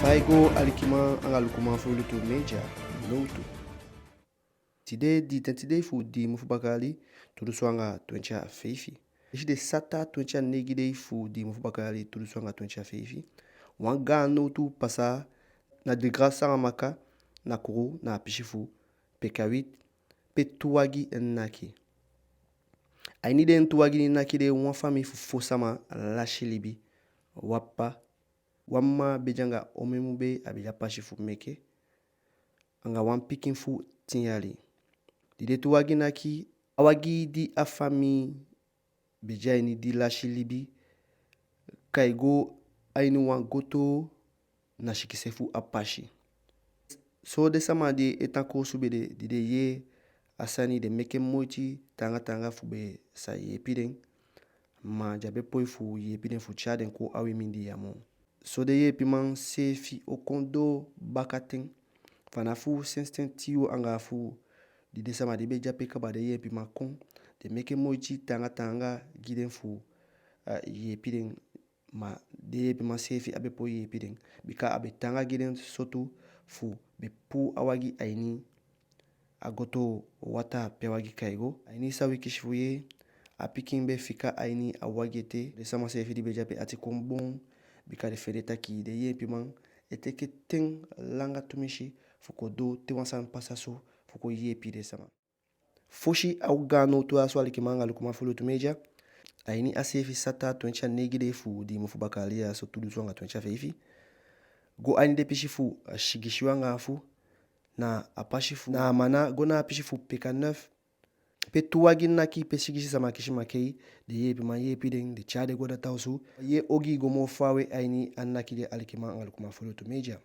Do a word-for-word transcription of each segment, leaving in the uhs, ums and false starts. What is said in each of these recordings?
Ai go alikiman anga lukuman fu Lutu Media, nowtu. Tide di tenti dei fu di mun fu baka yali tu dunsu anga twenti a feifi. Disi de sata twenti a neigi dei fu di mun fu baka yali tu dunsu anga twenti a feifi. Wan gaan nowtu pasa na Degras Saramaka, na Kourou, na a pisi fu P K huit, pe tu wagi naki. A ini den tu wagi di naki de, wan famii fu fo sama lasi libi. Wan ppa, wan mma be de anga omen mun bee, a be de a pasi fu meke, anga wan pikin fu tin yali. Di den tu wagi naki, a wagi di a famii be de a ini di lasi libi kai go a ini wan gotoo na sikise fu a pasi. So den sama di e tan koosube de, di den yee a sani, den meke moiti taanga taanga fu be sa yeepi den. Ma den á be poi fu yeepi den fu tyai den kon a wi mindii ya moo. So den yeepiman seefi o kon doo bakaten. Fanafu sensi ten, tii yuu anga afu di den sama di be de ape kaba, den yeepiman kon. Den meke moiti taanga taanga gi den fu, eh, yeepi den. Ma den yeepiman seefi á be poi yeepi den. Bika a be taanga gi den so tu fu be puu a wagi a ini a gotoo wataa pe a wagi kai go. A ini san wi kisi fu yee, a pikin be fika a ini a wagi ete. Den sama seefi di be de ape ati kon boon, bika den fende taki den yeepiman e teke ten langa tumisi fu kon doo te wan sani pasa so fu kon yeepi den sama. Fosi a o go a nowtu ya so, alikiman anga lukuman fu Lutu Media, a ini a seefi sata twenti a neigi dei fu di mun fu baka yali ya so tu dunsu anga twenti a feifi, go a ini den pisi fu, eh, sigisi yuu anga afu, na a pasi fu, na Mana go na a pisi fu P K neuf, pe tu wagi naki, pe sigisi sama kisi makei. Den yeepiman yeepi den, den tyai den go a data osu. Yee ogii go moo faawe a ini a naki de, alikiman anga lukuman fu Lutu Media.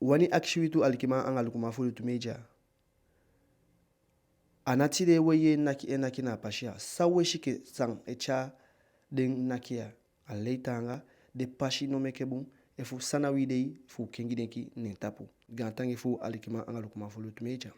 Wani akisi wi tu, alikiman anga lukuman fu Lutu Media. A ná tide we yee naki e naki na a pasi ya. San we si enke san e tyai den naki ya? A lei taanga, den pasi no meke bun, efu san na wi dei fu kengi denki na en tapu. Gaantangi fu u, alikiman anga lukuman fu Lutu Media.